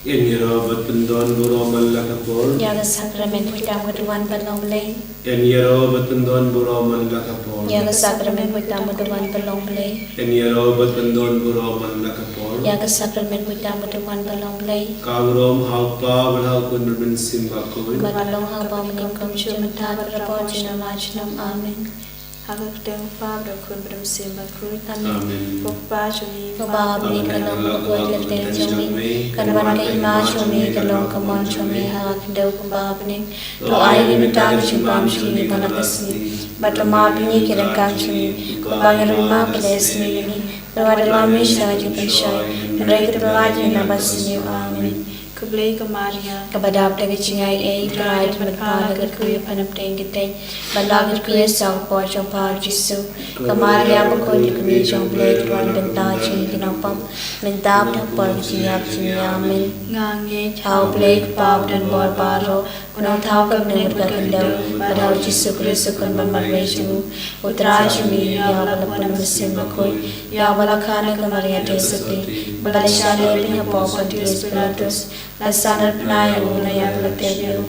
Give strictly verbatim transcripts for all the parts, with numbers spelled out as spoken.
Yn ïaroh bad pyndon burom man la ka por. Ïa ka sakramen pyrthei ka duwan ban long Blei. Yn ïaroh bad pyndon burom man la ka por. Ïa ka sakramen pyrthei ka duwan ban long Blei. Yn ïaroh bad pyndon burom man la ka por. Ïa ka sakramen pyrthei ka duwan ban long Blei. Ka burom ha u Kpa bad ha u Khun bad ha u Mynsiem Bakhuid. Bad long ha u ba mynnyngkong, mynta bad ha ka por jong ngi, junom. Amen. Ha ka kyrteng u Kpa bad u Khun bad u Mynsiem Bakhuid. Amen. Amen. Ko Kpa jong ngi, ko Kpa ba ha bneng, ka long bakhuid ka kyrteng jong me, kan wan ka hima jong me, kan long ka mon jong me ha ka khyndew kumba ha bneng. To ai ïa ngi mynta ka jingbam jong ngi kane ka sngi. Bad to map ïa ngi ki ryngkang jong ngi, kumba ngi ruh ngi map ïa kiba isynei ïa ngi. Wat ïalam ïa ngi sha ka jingpynshoi, hynrei to pynlait ïa ngi na kaba sniew. Amen. Khublei ko Maria, kaba dap da ka jingaiei, U Trai u don bad pha, la ka dei ka kmie pha na pdeng ki ktieh, bad la ka dei ka kmie sha ka kpoh jong pha u Jisu. Ko Maria bakhuid, ka kmie jong U Blei, to ai bynta jong ngi ki nongpop, mynta bad ha ka por ka jingïap jong ngi. Amen. Nga ngeit ha U Blei u Kpa badonbor baroh, u nongthaw ka bneng bad ka khyndew, bad ha u Jisu Khrist u Khun ba marwei jong u. U Trai jong ngi, ïa uba la pun da u Mynsiem Bakhuid, ïa uba la kha na ka Maria Theisotti, ba la shah leh beiñ hapoh Pontius Pilatus, la sahnarphna ïa u, la ïap, la tep ïa u,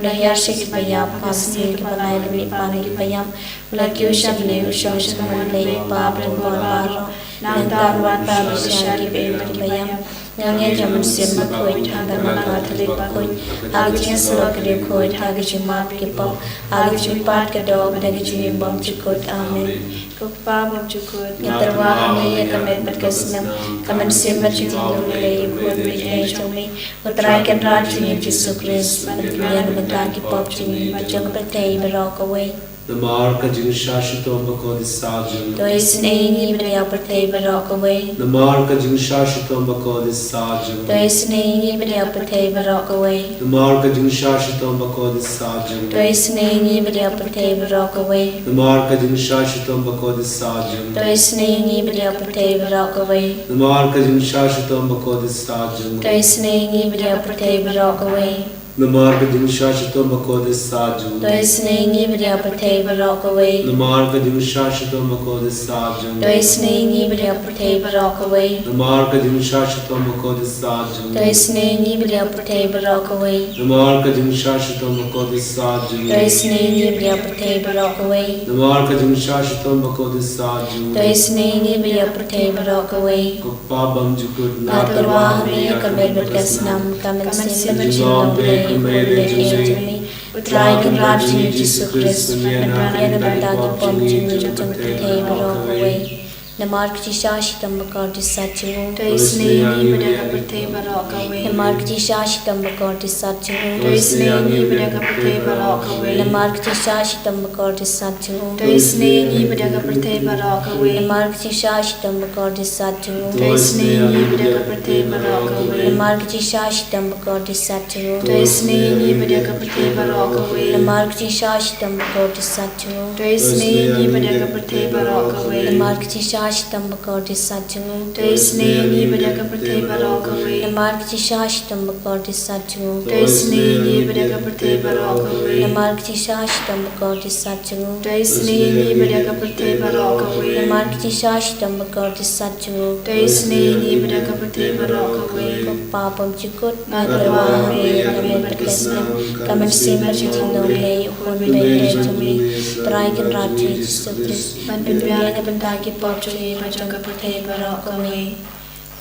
la hiar sha kiba ïap, ha ka sngi kaba lai la mihpat na kiba ïap, la kiew sha bneng, u shong sha ka mon Blei u Kpa badonbor baroh. Nangta un wan pat ban pynshai ïa kiba im bad kiba ïap. Nga ngeit ha u Mynsiem Bakhuid, ha ka dohnud Katholik bakhuid, ha ka jingïasyllok ka riewkhuid, ha ka jingmap ki pop, ha ka jingmihpat ka doh, bad ha ka jingim bymjukut. Amen. Ko Kpa bymjukut, nga tyrwa ha me ïa ka met bad ka snam, ka mynsiem bad ka jinglong jong U Blei U Khun baieit jong me, U Trai Kynrad jong ngi U Jisu Khrist, ban pynbiang na ka bynta ki pop jong ngi bad jong ka pyrthei baroh kawei. Namar ka jingshah shitom bakordit saja jong U. To isynei ïa ngi bad ïa ka pyrthei baroh kawei. Namar ka jingshah shitom bakordit saja jong U. To isynei ïa ngi bad ïa ka pyrthei baroh kawei. Namar ka jingshah shitom bakordit saja jong U. To isynei ïa ngi bad ïa ka pyrthei baroh kawei. Namar ka jingshah shitom bakordit saja jong U. To isynei ïa ngi bad ïa ka pyrthei baroh kawei. Namar ka jingshah shitom bakordit saja jong U. To isynei ïa ngi bad ïa ka pyrthei baroh kawei. Namar ka jingshah shitom bakordit saja jong U. To isynei ïa ngi bad ïa ka pyrthei baroh kawei. Namar ka jingshah shitom bakordit saja jong U. To isynei ïa ngi bad ïa ka pyrthei baroh kawei. Namar ka jingshah shitom bakordit saja jong U. To isynei ïa ngi bad ïa ka pyrthei baroh kawei. Namar ka jingshah shitom bakordit saja jong U. To isynei ïa ngi bad ïa ka pyrthei baroh kawei. Namar ka jingshah shitom bakordit saja jong U. To isynei ïa ngi bad ïa ka pyrthei baroh kawei. Ko Kpa bymjukut, nga tyrwa ha me ïa ka met bad ka snam, ka mynsiem bad ka jinglong U Blei U Khun baieit jong me, U Trai Kynrad jong ngi U Jisu Khrist, ban pynbiang na ka bynta ki pop jong ngi bad jong ka pyrthei baroh kawei. Namar ka jingshah shitom bakordit saja jong U. To isynei ïa ngi bad ïa ka pyrthei baroh kawei. Namar ka jingshah shitom bakordit saja jong U. To isynei ïa ngi bad ïa ka pyrthei baroh kawei. Namar ka jingshah shitom bakordit saja jong U. To isynei ïa ngi bad ïa ka pyrthei baroh kawei. Namar ka jingshah shitom bakordit saja jong U. To isynei ïa ngi bad ïa ka pyrthei baroh kawei. Namar ka jingshah shitom bakordit saja jong U. To isynei ïa ngi bad ïa ka pyrthei baroh kawei. Namar ka jingshah shitom bakordit saja jong U. To isynei ïa ngi bad ïa ka pyrthei baroh kawei. Namar ka jingshah shitom bakordit saja jong U. To isynei ïa ngi bad ïa ka pyrthei baroh kawei. Namar ka jingshah shitom bakordit saja jong U. To isynei ïa ngi bad ïa ka pyrthei baroh kawei. Namar ka jingshah shitom bakordit saja jong U. To isynei ïa ngi bad ïa ka pyrthei baroh kawei. Namar ka jingshah shitom bakordit saja jong U. To isynei ïa ngi bad ïa ka pyrthei baroh kawei. Ko Kpa bymjukut, nga tyrwa ha me ïa ka met bad ka snam, ka mynsiem bad ka jinglong U Blei U Khun baieit jong me, U Trai Kynrad jong ngi U Jisu Khrist, ban pynbiang na ka bynta ki pop jong ngi bad jong ka pyrthei baroh kawei.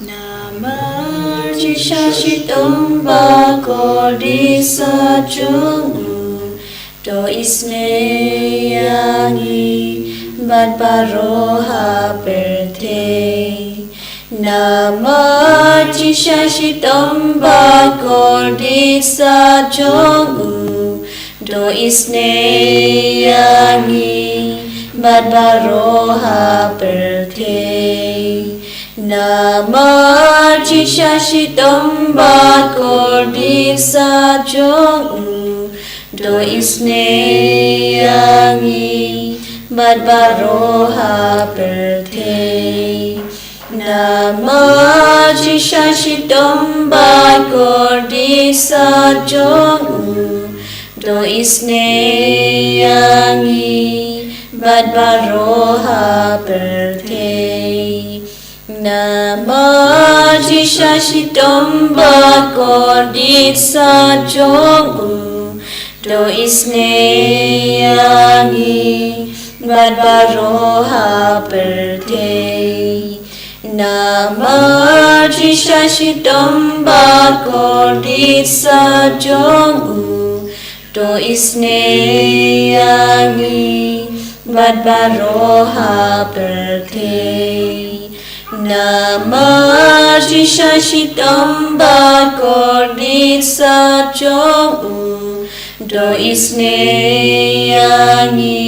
Namar ka jingshah shitom bakordit saja jong U, to isynei ïa ngi bad baroh ha pyrthei. Namar ka jingshah shitom bakordit saja jong U, to isynei ïa ngi bad baroh ha pyrthei. Namar ka jingshah shitom bakordit saja jong U, to isynei ïa ngi bad baroh ha pyrthei. Namar ka jingshah shitom bakordit saja jong U, to isynei ïa ngi bad baroh ha pyrthei. Namar Jisha shitom ba kordit sat jong u, to isnei ïa ngi bad baroh ha pyrthei. Namar Jisha shitom ba kordit sat jong u, to isnei ïa ngi bad baroh ha pyrthei. Namar Jisha shitom ba kordit sat jong u, to isnei ïa ngi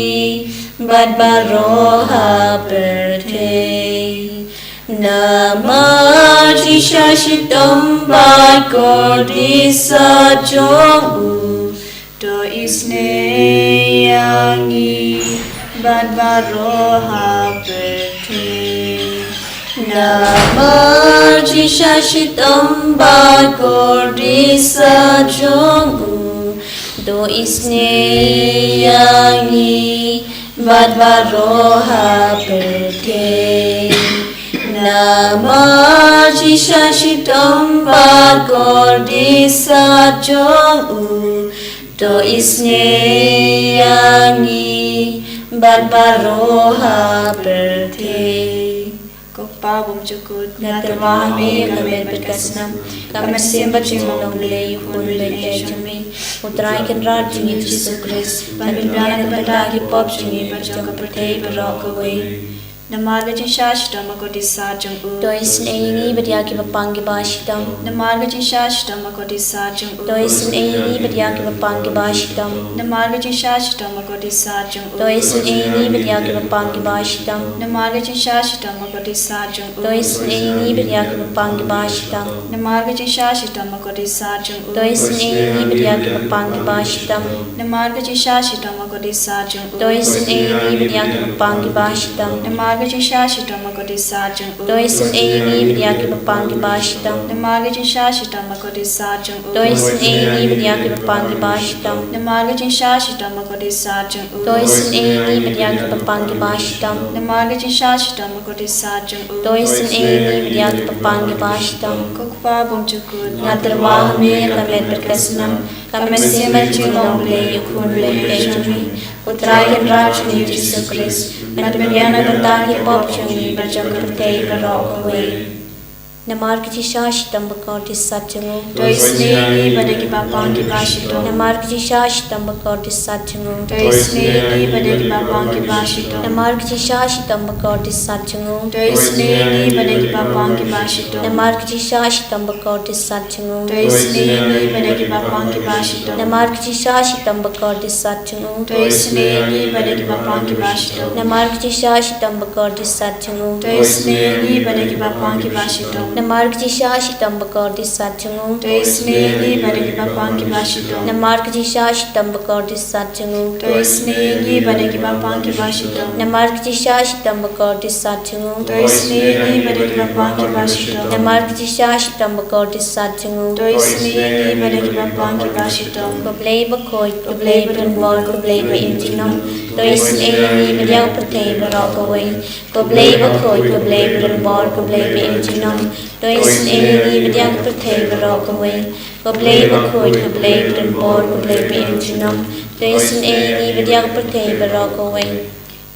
bad baroh ha pyrthei. Namar Jisha shitom ba kordit sat jong u, to isnei ïa ngi bad baroh ha pyrthei. Namar Jisha shitom ba kordit sat jong u, to isnei ïa ngi bad baroh ha pyrthei. Namar Jisha shitom ba kordit sat jong u, to isnei ïa ngi bad baroh ha pyrthei. Ko Kpa bymjukut, nga tyrwa ha me ïa ka met bad ka snam, ka mynsiem bad jinglong U Blei, U Khun U Blei jong me, U Trai Kynrad jong ngi Jisu Khrist, ban pynbiang na ka bynta ki pop jong ngi bad jong ka pyrthei baroh kawei. Namar ka jingshah shitom ba kordit sat jong u, to isynei ïa ngi bad ïa kiba pang kiba shitom. Namar ka jingshah shitom ba kordit sat jong u, to isynei ïa ngi bad ïa kiba pang kiba shitom. Namar ka jingshah shitom ba kordit sat jong u, to isynei ïa ngi bad ïa kiba pang kiba shitom. Namar ka jingshah shitom ba kordit sat jong u, to isynei ïa ngi bad ïa kiba pang kiba shitom. Namar ka jingshah shitom ba kordit sat jong u, to isynei ïa ngi bad ïa kiba pang kiba shitom. Namar ka jingshah shitom ba kordit sat jong u, to isynei ïa ngi bad ïa kiba pang kiba shitom. Namar ka jingshah shitom ba kordit sat jong u, to isynei ïa ngi bad ïa kiba pang kiba shitom. Namar ka jingshah shitom ba kordit sat jong u, to isynei ïa ngi bad ïa kiba pang kiba shitom. Namar ka jingshah shitom ba kordit sat jong u, to isynei ïa ngi bad ïa kiba pang kiba shitom. Namar ka jingshah shitom ba kordit sat jong u, to isynei ïa ngi bad ïa kiba pang kiba shitom. Ko Kpa bymjukut, nga tyrwa ha me ïa ka met bad ka snam, ka mynsiem bad jinglong U Blei, U Khun U Blei jong me, U Trai Kynrad jong ngi Jisu Khrist, ban pynbiang na ka bynta ki pop jong ngi bad jong ka pyrthei baroh kawei. Namar ka jingshah shitom ba kordit sat jong u, to isynei ïa ngi bad ïa kiba pang kiba shitom. Namar ka jingshah shitom ba kordit sat jong u, to isynei ïa ngi bad ïa kiba pang kiba shitom. Namar ka jingshah shitom ba kordit sat jong u, to isynei ïa ngi bad ïa kiba pang kiba shitom. Namar ka jingshah shitom ba kordit sat jong u, to isynei ïa ngi bad ïa kiba pang kiba shitom. Namar ka jingshah shitom ba kordit sat jong u, to isynei ïa ngi bad ïa kiba pang kiba shitom. Namar ka jingshah shitom ba kordit sat jong u, to isynei ïa ngi bad ïa kiba pang kiba shitom. Namar ka jingshah shitom ba kordit sat jong u, to isynei ïa ngi bad ïa kiba pang kiba shitom. Namar ka jingshah shitom ba kordit sat jong u, to isynei ïa ngi bad ïa kiba pang kiba shitom. Namar ka jingshah shitom ba kordit sat jong u, to isynei ïa ngi bad ïa kiba pang kiba shitom. Namar ka jingshah shitom ba kordit sat jong u, to isynei ïa ngi bad ïa kiba pang kiba shitom. Ko Blei bakhuid, ko Blei badonbor, ko Blei ba im junom, to isynei ïa ngi bad ïa ka pyrthei baroh kawei. Ko Blei bakhuid, ko Blei badonbor, ko Blei ba im junom, to isynei ïa ngi bad ïa ka pyrthei baroh kawei. Ko Blei bakhuid, ko Blei badonbor, ko Blei ba im junom, to isynei ïa ngi bad ïa ka pyrthei baroh kawei.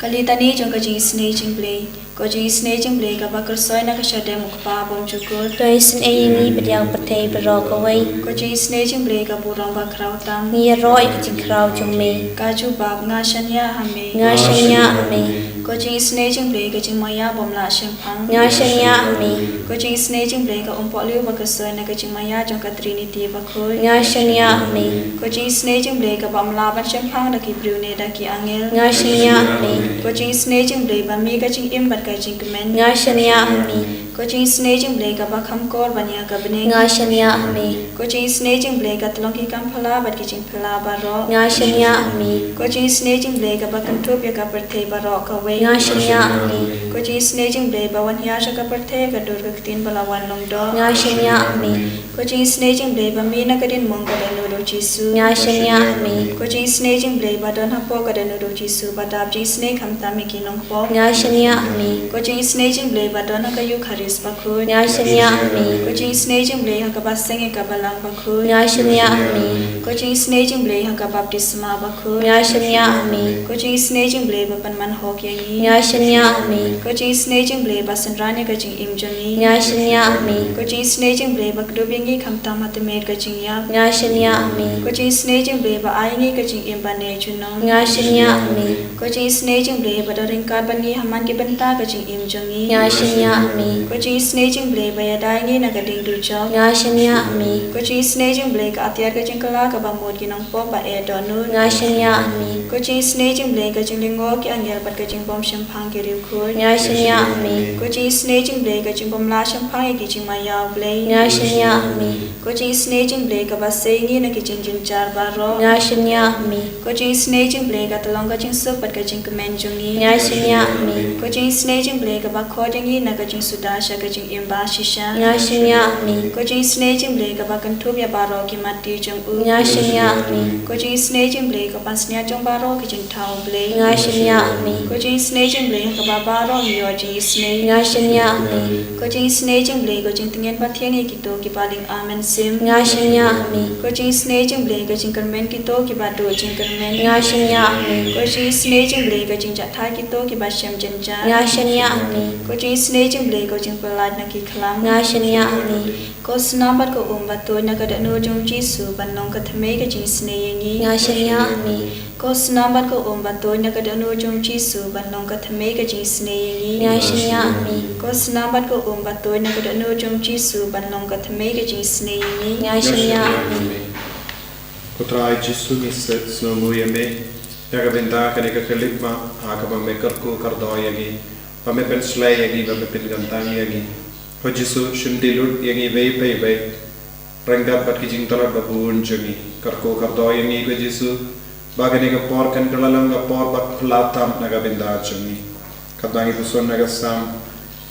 Ka litani jong ka jingisynei jong U Blei. Ko jingisynei jong U Blei kaba kyrsoi na ka shadem U Kpa bymjukut, to isynei ïa ngi bad ïa ka pyrthei baroh kawei. Ko jingisynei jong U Blei ka burom ba khraw tam. Ngi ïaroh ïa ka jingkhraw jong me. Ka jubab, nga shaniah ha me. Nga shaniah ha me. Ko jingisynei jong U Blei ka jingmaïa bym lah shemphang. Nga shaniah ha me. Ko jingisynei jong U Blei ka umpohliew ba kyrsoi na ka jingmaïa jong ka Trinity bakhuid. Nga shaniah ha me. Ko jingisynei jong U Blei kaba ym lah ban shemphang da ki briew ne da ki angel. Nga shaniah ha me. Ko jingisynei jong U Blei ba mih ka jingim bad ka jingkmen. Nga shaniah ha me. Ko jingisynei jong U Blei kaba kham kor ban ïa ka bneng. Nga shaniah ha me. Ko jingisynei jong U Blei ka tlong ki kam phylla bad ki jingphylla baroh. Nga shaniah ha me. Ko jingisynei jong U Blei kaba kynthup ïa ka pyrthei baroh kawei. Nga shaniah ha me. Ko jingisynei jong U Blei ba wan hiar sha ka pyrthei ha ka dur ka ktien ba la wan long doh. Nga shaniah ha me. Ko jingisynei jong U Blei ba mih na ka diengmong ka dohnud U Jisu. Nga shaniah ha me. Ko jingisynei jong U Blei ba don hapoh ka dohnud U Jisu ba dap jingisynei khamtam ïa ki nongpop. Nga shaniah ha me. Ko jingisynei jong U Blei ba don ha ka Eukharist bakhuid. Nga shaniah ha me. Ko jingisynei jong U Blei ha ka baseng ïa ka balang bakhuid. Nga shaniah ha me. Ko jingisynei jong U Blei ha ka baptisma bakhuid. Nga shaniah ha me. Ko jingisynei jong U Blei ba pynman hok ïa ngi. Nga shaniah ha me. Ko jingisynei jong U Blei ba synran ïa ka jingim jong ngi. Nga shaniah ha me. Ko jingisynei jong U Blei ba kdup ïa ngi khamtam ha tmier ka jingïap. Nga shaniah ha me. Ko jingisynei jong U Blei ba ai ïa ngi ka jingim ba neh junom. Nga shaniah ha me. Ko jingisynei jong U Blei ba don ryngkat bad ngi ha man ki bynta ka jingim jong ngi. Nga shaniah ha me. Ko jingisynei jong U Blei ba ïada ïa ngi na ka ding dujok. Nga shaniah ha me. Ko jingisynei jong U Blei ka atiar ka jingkylla kaba mut ki nongpop ba eh dohnud. Nga shaniah ha me. Ko jingisynei jong U Blei ka jinglyngngoh ki angel bad ka jingbym shemphang ki riewkhuid. Nga shaniah ha me. Ko jingisynei jong U Blei ka jingbym lah shemphang ïa ki jingma ïa U Blei. Nga shaniah ha me. Ko jingisynei jong U Blei kaba sei ïa ngi na ki jingjynjar baroh. Nga shaniah ha me. Ko jingisynei jong U Blei ka tyllong ka jingsuk bad ka jingkmen jong ngi. Nga shaniah ha me. Ko jingisynei jong U Blei kaba khot ïa ngi na ka jingsuda sha ka jingim ba shisha. Nga shaniah ha me. Ko jingisynei jong U Blei kaba kynthup ïa baroh ki matti jong u. Nga shaniah ha me. Ko jingisynei jong U Blei ka pansngiat jong baroh ki jingthaw U Blei. Nga shaniah ha me. Ko jingisynei jong U Blei ha kaba baroh ngi ïoh jingisynei. Nga shaniah ha me. Ko jingisynei jong U Blei ko jingtngen ba thiang ïa kito kiba lyngkha mynsiem. Nga shaniah ha me. Ko jingisynei jong U Blei ko jingkyrmen kito kiba duh jingkyrmen. Nga shaniah ha me. Ko jingisynei jong U Blei ko jingjahthait kito kiba shem jynjar. Nga shaniah ha me. Ko jingisynei jong U Blei ko jingpyllait na ki khlam. Nga shaniah ha me. Ko snam bad ko um ba tuid na ka dohnud jong U Jisu ban long ka thymmei ka jingisynei ïa ngi. Nga shaniah ha me. Ko snam bad ko um ba tuid na ka dohnud jong U Jisu ban long ka thymmei ka jingisynei ïa ngi. Nga shaniah ha me. Ko snam bad ko um ba tuid na ka dohnud jong U Jisu ban long ka thymmei ka jingisynei ïa ngi. Nga shaniah ha me. Ko Trai Jisu, ngi sngewbha ïa me, ïa ka bynta kane ka khyllipmat ha kaba me kyrkhu kyrdoh ïa ngi, ba me pynshlei ïa ngi, ba me pynkyntang ïa ngi. Ko Jisu, shim die lut ïa ngi iwei pa iwei ryngkat bad ki jingtlot ba bun jong ngi. Kyrkhu kyrdoh ïa ngi ko Jisu, ba kane ka por kan kylla long ka por ba phylla tam na ka bynta jong ngi. Katba ngi puson na ka Salm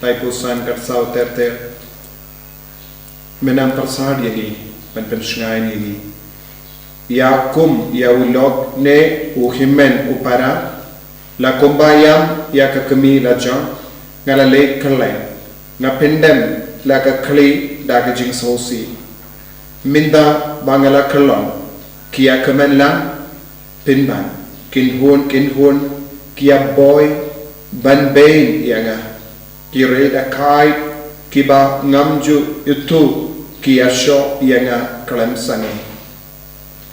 laiphew san, ka saw ter ter. Me nang pyrsad ïa ngi, ban pynshngaiñ ïa ngi. Ïa kum ïa u lok ne u hynmen u para, la kumba ïam ïa ka kmie lajong, nga la leit kylleng, nga pyndem la ka khlieh da ka jingsngewsih. Mynta ba nga la kyllon, ki ïa kmen lang, pynban, kynhun kynhun, ki ïa boi ban beiñ ïa nga. Ki riewdakaid kiba ngam ju ithuh, ki ïa shoh ïa nga khlem sangeh.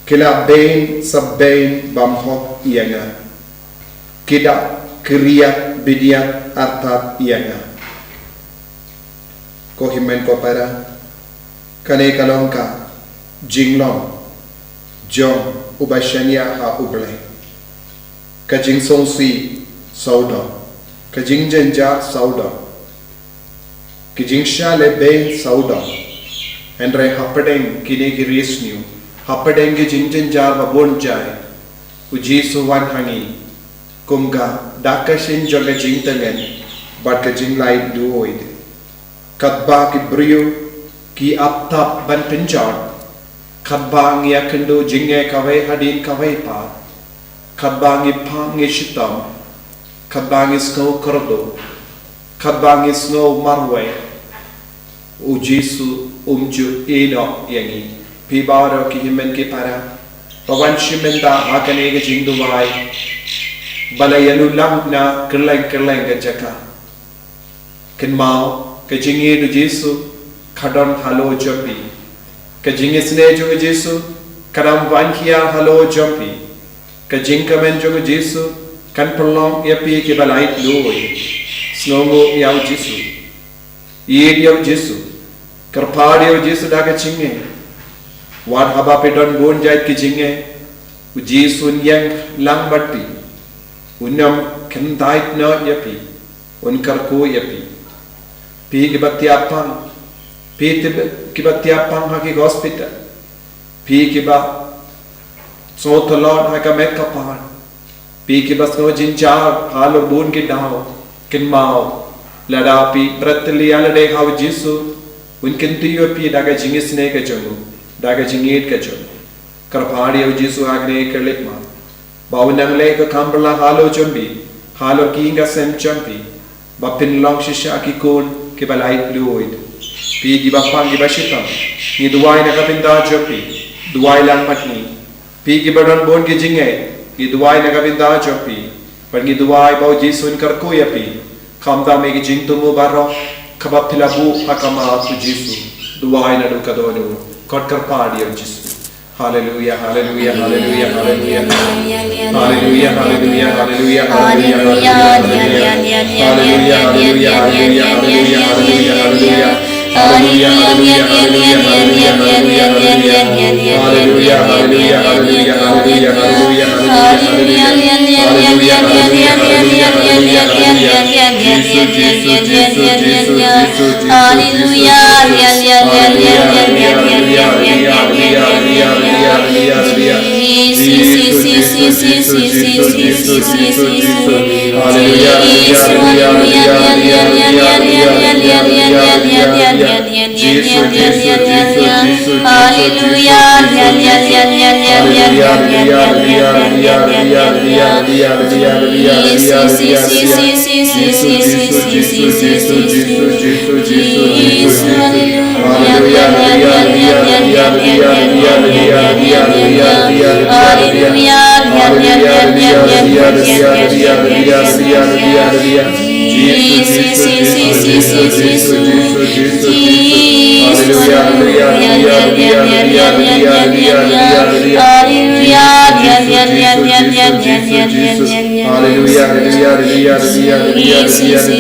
Ki la beiñ sa beiñ bymhok ïa nga. Ki da kyrïat bniat artat ïa nga. Ko hynmen ko para, kane ka long ka jinglong jong uba shaniah ha U Blei. Ka jingsngewsih sawdong, ka jingjynjar sawdong, ka jingshah lehbeiñ sawdong. Hynrei hapdeng kine ki riewsniew, hapdeng ki jingjynjar ba bun jait, U Jisu wan ha ngi kum ka dak ka shin jong ka jingtngen bad ka jinglait duid. Katba ki briew ki ap tap ban pynjot, katba ngi ïakynduh jingeh kawei hadien kawei pat, katba ngi phah ngi shitom, katba ngi sngew kyrduh, katba ngi sngew marwei, U Jisu um ju ïehnoh ïa ngi. Phi baroh ki hynmen ki para, ba wan shim mynta ha kane ka jingduwai, ba la ïalu lang na kylleng kylleng ka jaka. Kynmaw, ka jingïeit U Jisu ka don halor jong phi. Ka jingisynei jong U Jisu ka dang wan hiar halor jong phi. Ka jingkmen jong U Jisu kan pynlong ïa phi kiba lait duid. Sngewnguh ïa U Jisu. Ïeit ïa U Jisu. Kyrpad ïa U Jisu da ka jingeh. Wat haba phi don bun jait ki jingeh, U Jisu un ïeng lang bad phi. Un ym kyntait noh ïa phi. Un kyrkhu ïa phi. Phi kiba thiah pang. Phi tib-, kiba thiah pang ha ki hospital. Phi kiba sngew tlot ha ka met ka par. Phi kiba sngew jynjar halor bun ki daw. Kynmaw, lada phi bret lade ha U Jisu, un kyntiew ïa phi da ka jingisynei ka jong u, da ka jingïeit ka jong u. Kyrpad ïa U Jisu ha kane ka khyllipmat, ba un nang leh ka kam bylla halor jong phi, halor ki ïing ka sem jong phi. ba pynlong shisha ki khun kiba laitluid. Phi kiba pang kiba shitom, ngi duwai na ka bynta jong phi, duwai lang bad ngi. Phi kiba don bun ki jingngeit, ngi duwai na ka bynta jong phi, bad ngi duwai ba u Jisu un kyrkhu ïa phi. Khamtam ïa ki jingthmu baroh kaba phi la buh ha khmat u Jisu. Duwai naduh ka dohnud, khot kyrpad ïa u Jisu. Haleluya, haleluya, haleluya, haleluya. Haleluya, haleluya, haleluya, haleluya, haleluya, haleluya, haleluya, haleluya, haleluya, haleluya, haleluya. Haleluya, haleluya, haleluya, haleluya, haleluya, haleluya. Haleluya, haleluya, haleluya, haleluya, haleluya, haleluya. Haleluya, haleluya, haleluya, haleluya, haleluya, haleluya. Jisu, Jisu, Jisu, Jisu, Jisu, Jisu, Jisu. Haleluya, haleluya, haleluya, haleluya, haleluya, haleluya, haleluya, haleluya. Jisu, Jisu, Jisu, Jisu, Jisu, Jisu, Jisu. Haleluya, haleluya, haleluya, haleluya, haleluya, haleluya, haleluya. Jisu, Jisu, Jisu, Jisu, Jisu, Jisu, Jisu. Haleluya, haleluya, haleluya, haleluya, haleluya, haleluya. Jisu, Jisu, Jisu, Jisu, Jisu, Jisu, Jisu, Jisu, Jisu. Haleluya, haleluya, haleluya, haleluya, haleluya, haleluya. Haleluya, haleluya, haleluya, haleluya, haleluya, haleluya, haleluya. Jisu, Jisu, Jisu, Jisu, Jisu, Jisu, Jisu. Haleluya, haleluya, haleluya, haleluya, haleluya, haleluya, haleluya. Jisu, Jisu, Jisu, Jisu, Jisu, Jisu. Haleluya, haleluya, haleluya, haleluya, haleluya,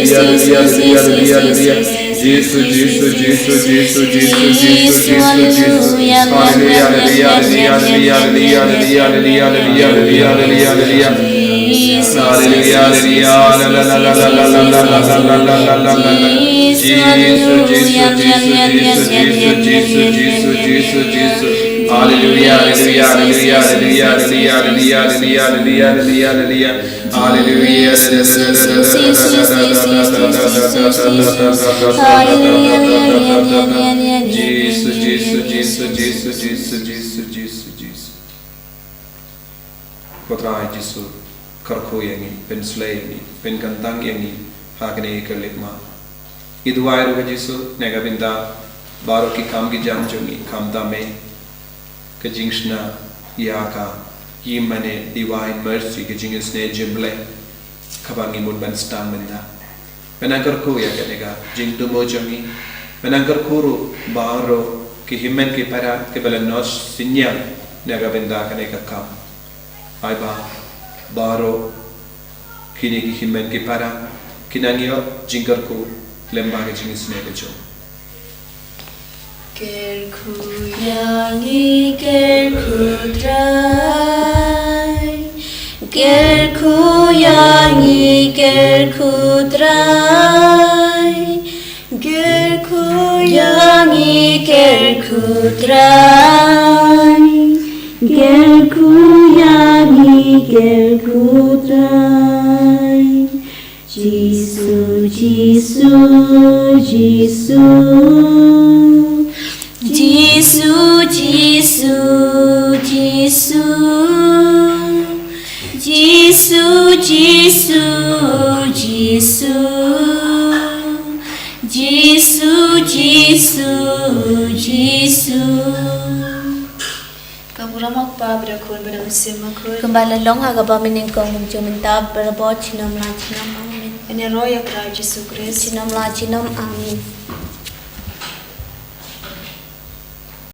haleluya, haleluya, haleluya, haleluya. Jisu, Jisu, Jisu, Jisu, Jisu, Jisu, Jisu, Jisu. Haleluya, haleluya, haleluya, haleluya, haleluya, haleluya, haleluya, haleluya, haleluya. Haleluya, haleluya, la, la, la, la, la, la, la, la, la, la, la, la, la. Jisu, Jisu, Jisu, Jisu, Jisu, Jisu, Jisu, Jisu, Jisu. Haleluya, haleluya, haleluya, haleluya, haleluya, haleluya, haleluya, haleluya, haleluya. Haleluya. Jisu, Jisu, Jisu, Jisu, Jisu, Jisu, Jisu, Jisu. Ko Trai Jisu, kyrkhu ïa ngi, pynslei ïa ngi, pynkyntang ïa ngi ha kane ka lykma. Ngi duwai ruh ko Jisu, na ka bynta baroh ki kam ki jam jong ngi, khamtam eh ka jingshna ïa ka ïing mane Divine Mercy, ka jingisynei jong U Blei, kaba ngi mut ban sdang mynta. Me nang kyrkhu ïa kane ka jingthmu jong ngi. Me nang kyrkhu ruh baroh ki hynmen ki para kiba la nod synñiang na ka bynta kane ka kam. Ai ba baroh kine ki hynmen ki para ki nang ïoh jingkyrkhu lyngba ka jingisynei ka jong. Kyrkhu ïa ngi, kyrkhu Trai. Kyrkhu ïa ngi, kyrkhu Trai. Kyrkhu ïa ngi, kyrkhu Trai. Kyrkhu ïa ngi, kyrkhu Trai. Jisu, Jisu, Jisu. Jisu, Jisu, Jisu. Jisu, Jisu, Jisu. Jisu, Jisu, Jisu. Ka burom ha u Kpa bad ha u Khun bad ha u Mynsiem Bakhuid. Kumba la long ha kaba mynnyngkong, bad mynta bad barabor, junom la junom. Amen. Ngin ïaroh ïa u Trai Jisu Khrist. Junom la junom. Amen.